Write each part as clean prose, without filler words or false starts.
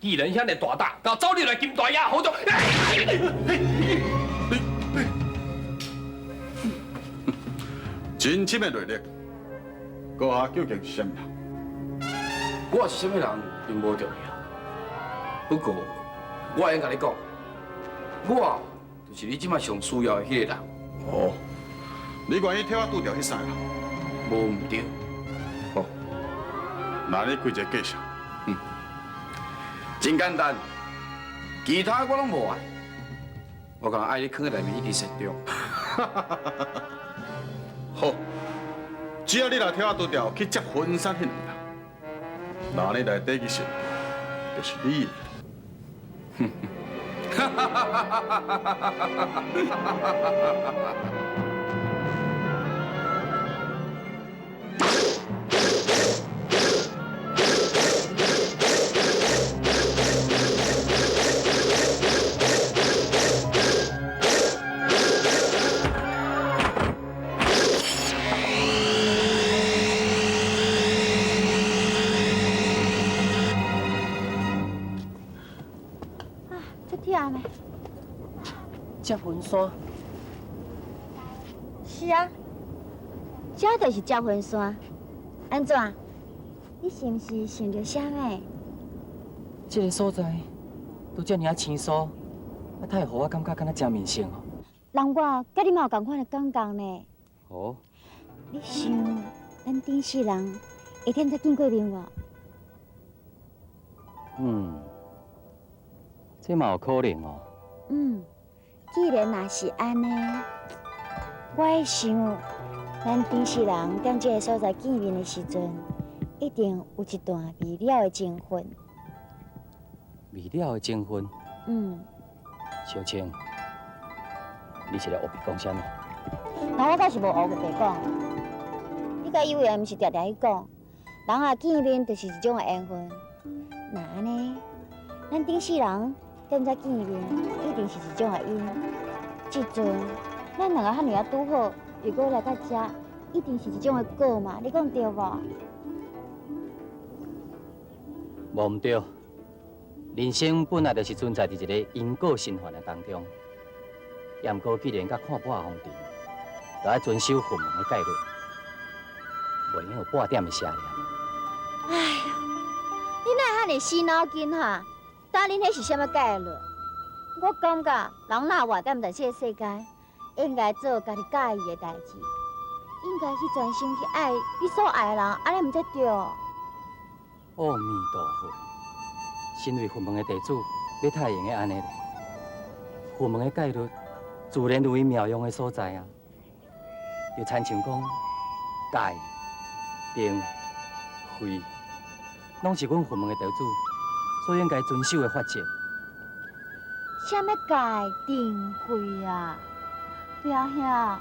既然遐爾大膽，共走入來金大爺好中。真深的內力，閣下究竟是啥物人？我是啥物人，並無重要。不過，我會用共你講，我就是你這擺上需要的彼個人。哦，你願意替我拄著彼三個人？無毋對。好，那你開一個介紹。真簡單，其他我攏無愛，我干焦愛你囥佇內面彼支雪中。好，只要你來替我拄著去接雲山彼兩個人，那你內底支神就是你的。哈哈哈哈哈哈！足忝的。接雲山。是啊，這就是接雲山。按怎？你是毋是想著啥物？這个所在都遮爾仔生疏，啊，哪會予我感覺敢若誠面熟哦？人我佮你嘛有仝款的感覺呢。哦。你想，咱頂世人會踮遮見過面無？嗯，這嘛有可能哦。嗯，既然若是按呢，我咧想，咱頂世人踮這个所在見面的時陣，一定有一段未了的情分。未了的情分？嗯。小青，你是咧烏白講啥物？那我敢是無烏白講，你敢以為毋是常常去講，人啊見面就是一種的緣分。若按呢，咱頂世人踮遮見面，一定是一種的因。這陣咱兩个遐爾仔拄好，又閣來到遮，一定是一種的果嘛？你講對無？無毋對。人生本來就是存在佇一個因果循環的當中。也毋過，既然佮看破紅塵，就愛遵守佛門的戒律，袂用有半點的邪念。哎呀，你哪會遐爾死腦筋哈？當恁彼是啥物戒律？我感覺人若活踮在這個世間，應該做家己喜歡的代誌，應該去專心去愛你所愛的人，按呢毋才對。阿彌陀佛，身為佛門的弟子，欲太會用得按呢咧？佛門的戒律，自然有伊妙用的所在啊。就親像講戒、定、慧，攏是阮佛門的弟子所應該遵守的法則。啥物戒定慧啊？表兄，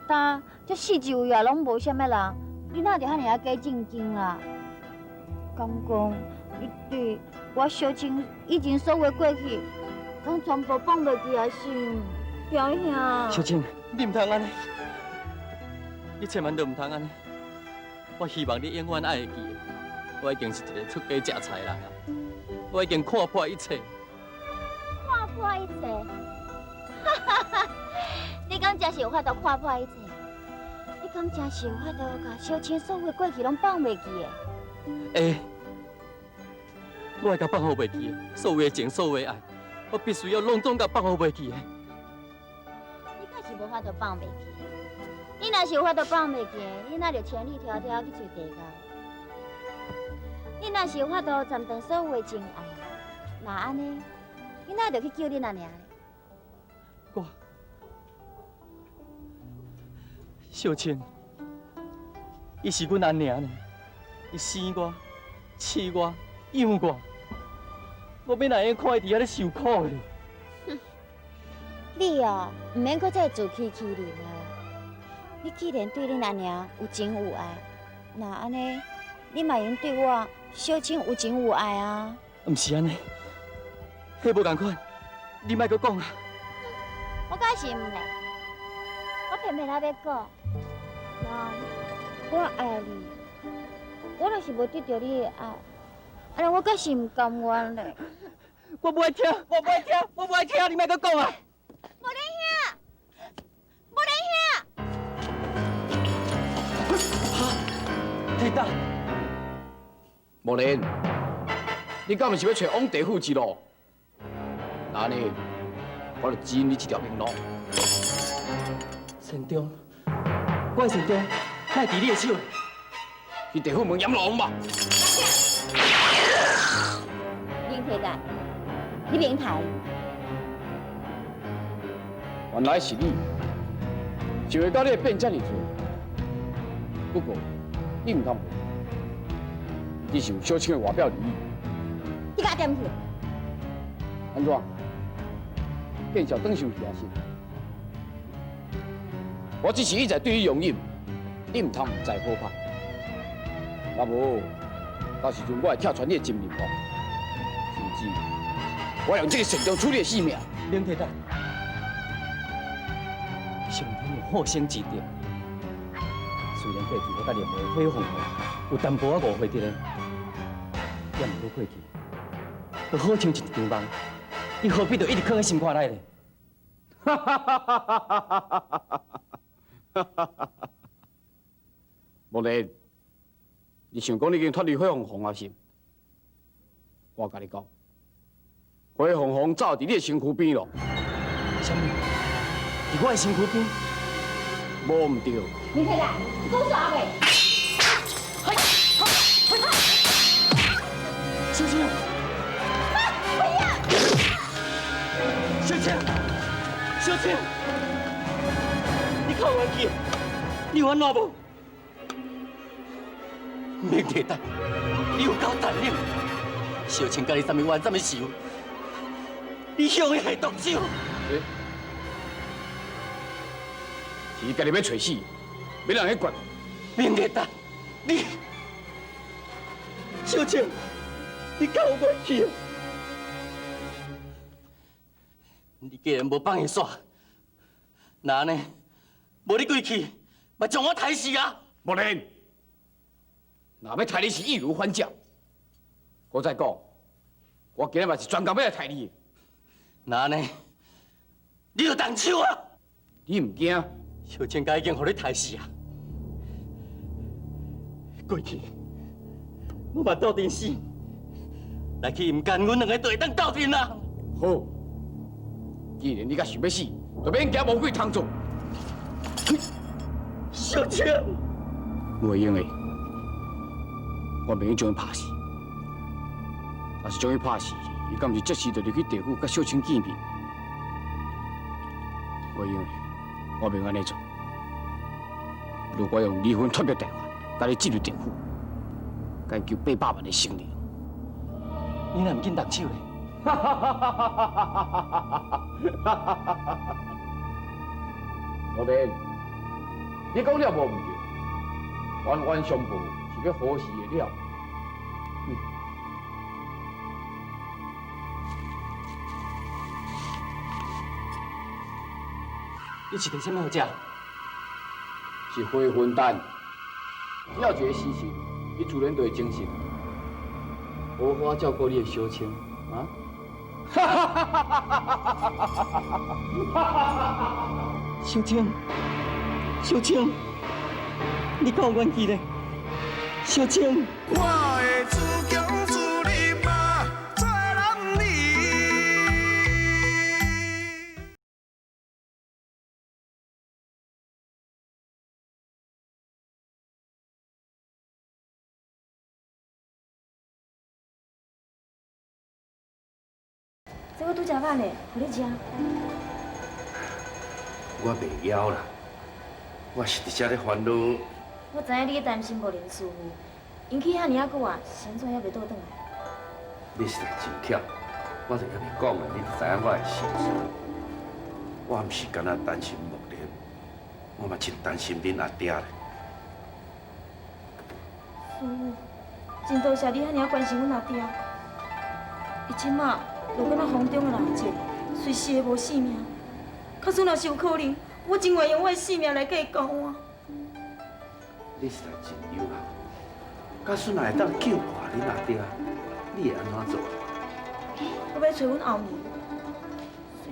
當這四周圍啊，攏無啥物人，你哪會遐爾仔假正經啦？敢講你對我小青以前所有的過去，攏全部放袂記啊？是？表兄。小青，你毋通按呢，你千萬都毋通按呢。我希望你永遠愛會記，我已經是一個出家食菜的人啊，我已經看破一切。看破一切？哈哈哈！你敢真是有法度看破一切？你敢真是有法度共小青所有的過去攏放袂記的？會，我會共放予袂記的，所有的情，所有的愛，我必須要攏總共放予袂記的。你敢是無法度放袂記？你若是有法度放袂記，你哪就千里迢迢去揣地窖？你若是有法度斬斷所有的情愛，若按呢，你哪就去救恁阿娘？我，小青，伊是阮阿娘呢，伊生我、飼我、養我，我欲哪會用看伊佇遐咧受苦呢？哼，你哦，毋免閣再自欺欺人啊！你既然對恁阿娘有情有愛，若按呢，你嘛應對我小青有情有愛啊！毋是按呢，彼無仝款，你莫閣講啊！我敢是毋咧？我偏偏仔欲講，人，我愛你，我若是無得著你的愛，按呢我閣是毋甘願咧。我無愛聽，我無愛聽，我無愛聽，你莫閣講啊！無連兄，無連兄，铁达，无莲，你敢毋是欲揣往地府之路？那按呢，我就指引你这条明路。善终，我的善终，哪会伫你的手？去地府问阎罗王吧。林铁达，你免刣。原来是你，想袂到你会变遮尔济。不过，你毋通回，只是有小青的外表而已。你共我点去？按怎？见笑转生气啊是？我只是一再对你容忍，你毋通毋知好歹。若无，到时阵我会拆穿你的真面目，甚至我用这个善终取你的性命。林铁达，上天有好生之德，虽然过去我佮莲花火凤凰有淡薄仔误会伫咧，也毋过过去，就好像一场梦，伊何必就一直囥佇心肝内咧？哈哈哈哈哈哈！无莲，你想讲你已经脱离火凤凰啊是？我共你讲，火凤凰早伫你的身躯边咯。啥物？伫我的身躯边？无毋对。林铁达，你讲煞未？小青，小青，小青，你较有冤气，你有按怎无？明铁达，你有够残忍！小青佮你啥物冤，啥物仇？你向伊下毒手？是伊家己欲揣死，欲人去管。明铁达，你小青，你够有冤气！你既然无放伊煞，那按呢，无你过去，嘛将我刣死啊！无莲，若欲刣你是易如反掌。阁再讲，我今日嘛是专工欲来刣你的。那按呢，你就动手啊！你毋惊？小青敢已经予你刣死啊！过去我嘛斗阵死，来去阴间，阮两个就会当斗阵啊！好，既然你阁想欲死，就免惊无鬼通做。小青，袂用的，我袂用将伊拍死。若是将伊拍死，伊敢毋是即时就入去地府佮小青见面？袂用的，我袂用按呢做。如果用离魂脱命大法，共你进入地府，共伊求800万的生灵。你若毋紧动手咧？老弟，你讲了无毋对，冤冤相报是欲何时会了？你是摕啥物予食？是回魂丹。只要一个时辰，你自然就会精神。好好照顾你的小青，啊！小青，小青，你敢有冤气咧？小青。我的自强自立嘛，做男儿。这我拄食饱呢，予你食。我袂枵啦，我是伫遮咧烦恼。我知影你咧担心木莲师傅，𪜶去遐尔仔久啊，是按怎犹袂倒转来？你实在真巧，我都犹未讲咧，你就知影我的心事。我毋是干焦担心木莲，我嘛真担心恁阿爹咧。师傅，真多谢你遐尔仔关心阮阿爹。伊这马就敢若风中的蜡烛，随时会无性命。假使若是有可能，我真愿用我的性命来共伊交换。你实在真有效，假使若会当救活恁阿爹，你會按怎做？我欲揣阮後母，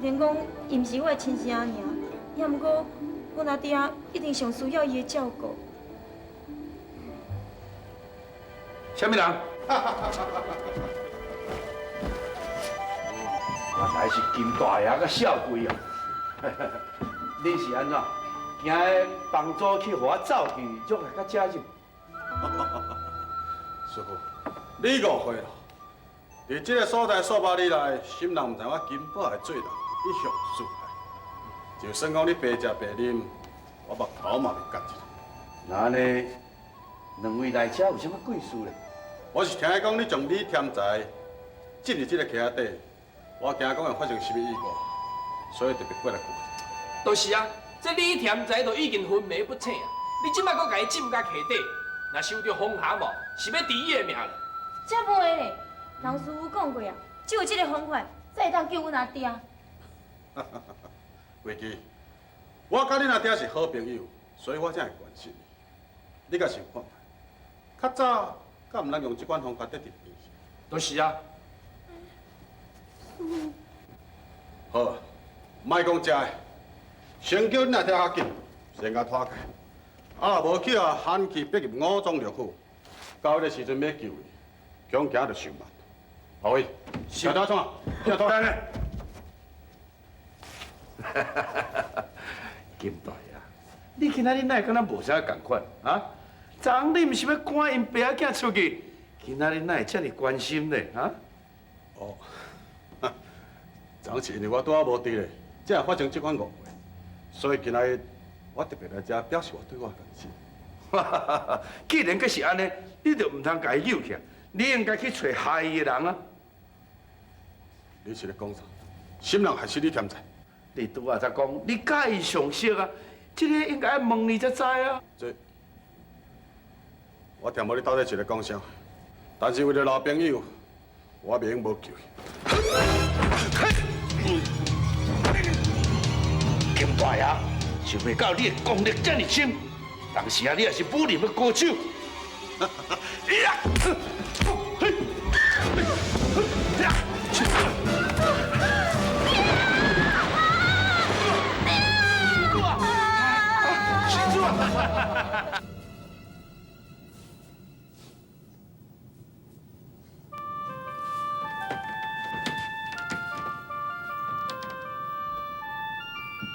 雖然講伊毋是我的親生阿娘，也毋過阮阿爹一定上需要伊的照顧。啥物人？原來是金大爺佮少貴哦。恁是按怎？驚彼房主去予我走去，足來佮遮入？師傅，你誤會了。佇這个所在數百里內，什人毋知我金寶的做人一向四海。就算講你白食白啉，我目頭嘛袂結一下。那按呢，兩位來遮有啥物貴事咧？我是聽講你將李添財進入這个坑底，我驚講會發生啥物意外，所以特別過來看。就是啊，這李添財都已經昏迷不醒啊，你這擺閣共伊浸甲溪底，若受著風寒無，是欲治伊的命啦。這袂咧，人師傅講過啊，只有這个方法才會當救阮阿爹。慧琪，我佮恁阿爹是好朋友，所以我才會關心你。你共想看覓？較早敢毋通用這款方法得治病？就是啊。好，莫講這个，先叫恁阿爹較緊，先共拖開。啊，若無去予寒氣逼入五臟六腑，到彼个時陣欲救伊，恐驚就傷慢。老魏，小大創，小大。金大爺，你今仔日哪會敢若無啥仝款啊？昨昏你毋是欲趕𪜶爸仔囝出去，今仔日哪會遮爾關心咧？啊？哦，昨昏是因為我拄仔無佇咧，才會發生這款誤會，所以今仔日我特別來遮表示我對我的關心。既然閣是按呢，你就毋通共伊揪起來，你應該去揣害伊的人啊！你是咧講啥？什麼人害死李添財？你拄仔才講，你佮伊相識啊，這个應該愛問你才知啊。這，我聽無你到底是咧講啥，但是為著老朋友，我袂用無救伊。金大爺，想袂到你的功力遮爾深，當時啊，你也是武林的高手。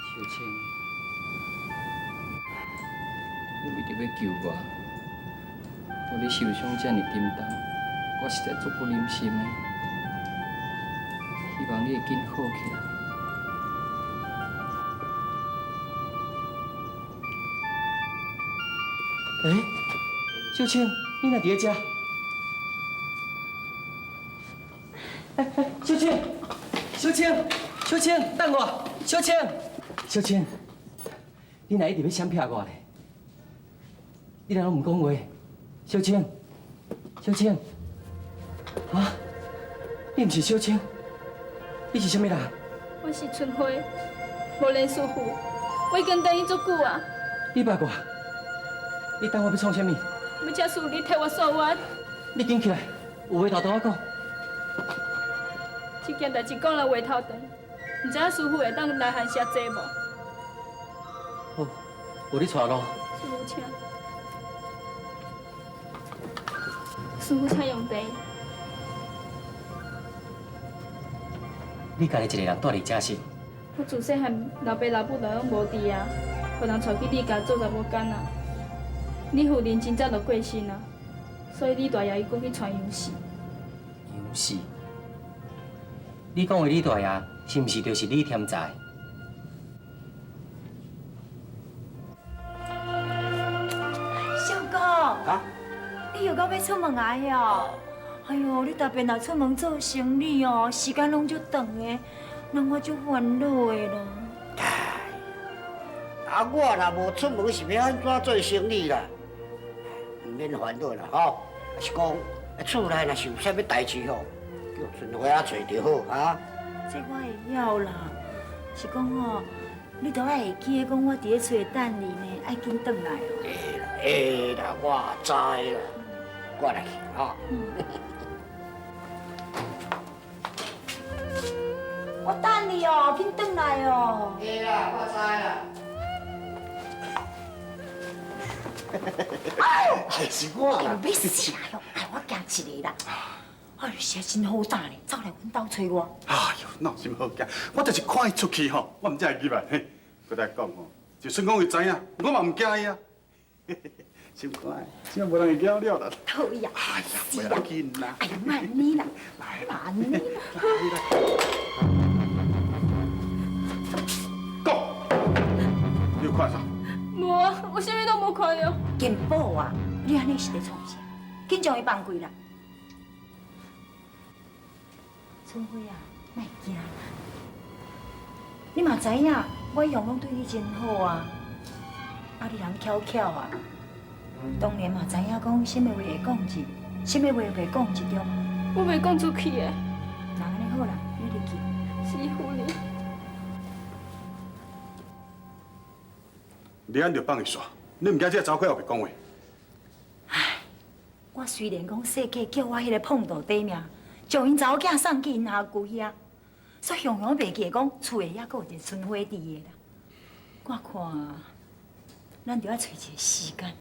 小青，你為著欲救我，予你受傷遮爾沉重，我實在足不忍心的。希望你會緊好起來。欸，小青，你哪佇咧遮？欸欸，小青，小青，小青，等我，小青，小青，你哪一直欲閃避我咧？你哪攏毋講話？小青，小青，啊？你毋是小青？你是啥物人？我是春花，無連師傅，我已經等你足久啊。你捌我？你等我欲創啥物？欲請師傅你替我訴冤。你緊起來，有話沓沓仔講。這件代誌講來話頭長，毋知影師傅會當來寒舍坐無？好，有你帶路。師傅請。師傅請用茶。你家己一个人蹛佇遮是？我自細漢老爸老母就攏無佇啊，予人帶去你家做查某囡仔。你夫人真早就過身啊，所以李大爺伊閣去娶楊氏。楊氏？你講的李大爺是毋是就是李添財？小哥，啊？你又到欲出門來哦？哎喲，你特別若出門做生意哦，時間攏足長的，讓我足煩惱的啦。啊，我若無出門是欲按怎做生意啦？毋免煩惱啦，吼！是講厝內若是有啥物代誌吼，叫春花仔揣就好啊。這我會曉啦，是講吼，你著愛會記得講我佇咧厝等你呢，愛緊轉來哦。會啦，會啦，我知啦，我來去吼。我等你哦，緊轉來哦。會啦，我知啦。哎呦，是我啦。欲死啦！哎，我驚一個啦。哎呦，實在真好膽咧，走來阮兜揣我。哎呦，哪有啥物好驚？我就是看伊出去吼，我毋才會入來。嘿，閣來講吼，就算講伊知影，我嘛毋驚伊啊。心肝，這無人會驚了啦。討厭。哎呀，袂要緊啦。哎呀，莫按呢啦，莫按呢啦。講，你有看啥？無啊，我啥物都無看著。金寶啊，你按呢是咧創啥？緊將伊放開啦！春花啊，莫驚啦，你嘛知影，我一向攏對你真好啊。啊，你人巧巧啊，當然嘛知影講，啥物話會講一，啥物話袂講一，對無？我袂講出去的。那按呢好啦，你入去。是夫人。你按就放伊煞，你毋驚這个查某鬼後袂講話？我雖然講細個叫我彼个碰到底命，將𪜶查某囝送去𪜶阿姑遐，煞雄雄袂記講厝內猶閣有一个春花佇的啦。我看，咱著愛揣一个時間。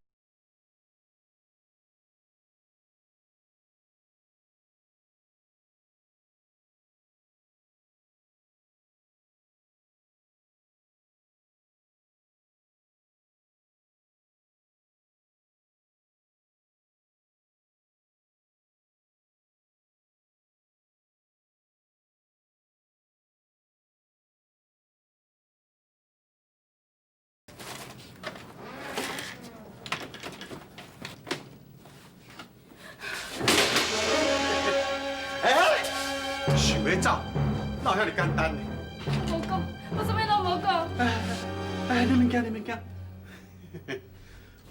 想欲走，哪有遐爾簡單呢？無講，我啥物攏無講。哎，你免驚，你免驚。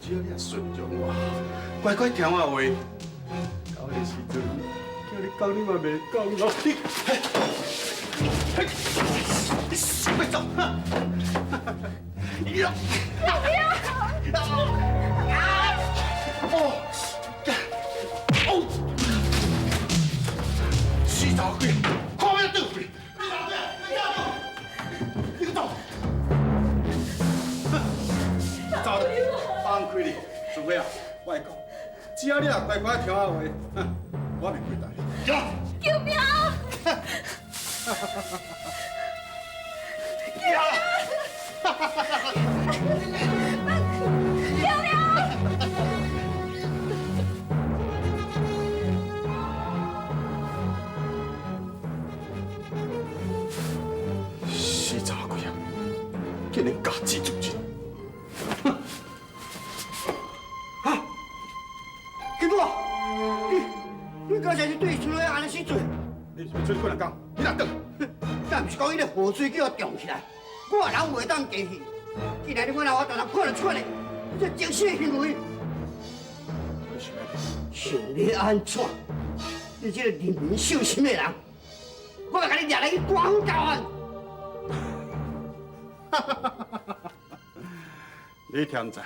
只要你若順從我，乖乖聽我話，到彼个時陣，叫你講你嘛袂講咯。你，嘿，你想欲走？呀！哦，哦，死查某鬼，看欲倒去！你老母，你走，你去走！走，放開你，春花啊，我會講，只要你若乖乖聽我話，我袂虧待你。救命！救命！死查某鬼啊！竟然假子做真！啊！金宝，你剛才是對春花按呢死做？你是欲出去幾若工？你若轉？那毋是講彼個河水叫我漲起來，我人袂當過去。既然你阮老我常常看著出來，你這精神行為，你想欲？想欲按怎？你這個人民受心的人，我會共你掠來去官府交案。你天才，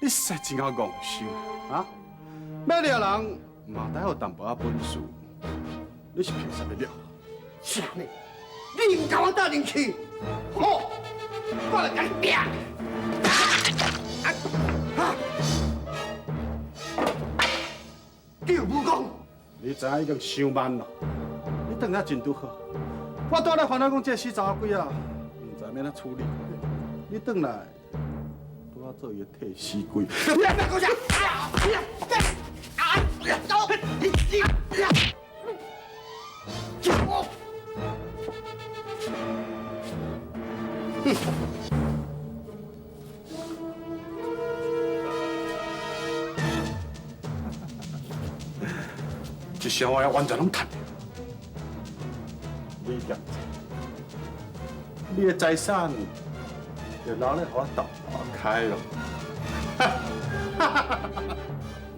你實在真夠戇想啊！欲掠人嘛得有淡薄仔本事，你是憑啥物掠？啥物？你毋共我鬥陣去？好，我來共你拚！啊！你有武功？你知影已經傷慢咯，你轉來真拄好。我拄仔咧煩惱講這死查某鬼啊，毋知欲按怎處理。你轉來，拄仔做伊的替死鬼。你欲講啥？啊！走！你你！哼！這下我完全攏趁。你踮你的財產就留咧予我鬥開咯。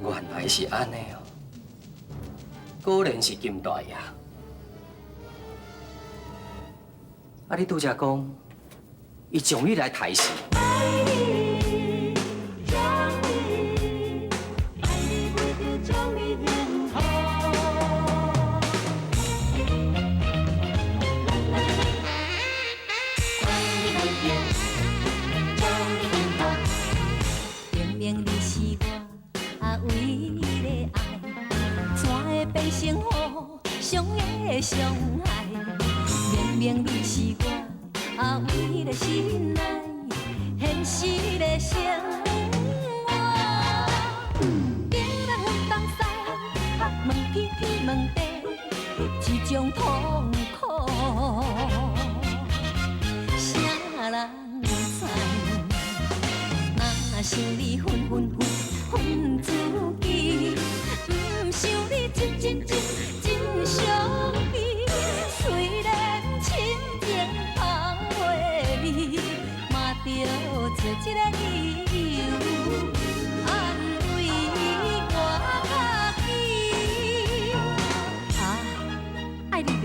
原來是按呢哦，果然是金大爺。啊，你拄才講，伊將你來刣死。生互相的傷害。明明你是我阿偉的心愛，現實的生活。彼人分東西，問天天問地，這種痛苦，啥人知？若想你分分分分自己，毋想你真真真真傷悲。雖然深情放袂離，嘛著做這个理由安慰我家己。啊，愛你袂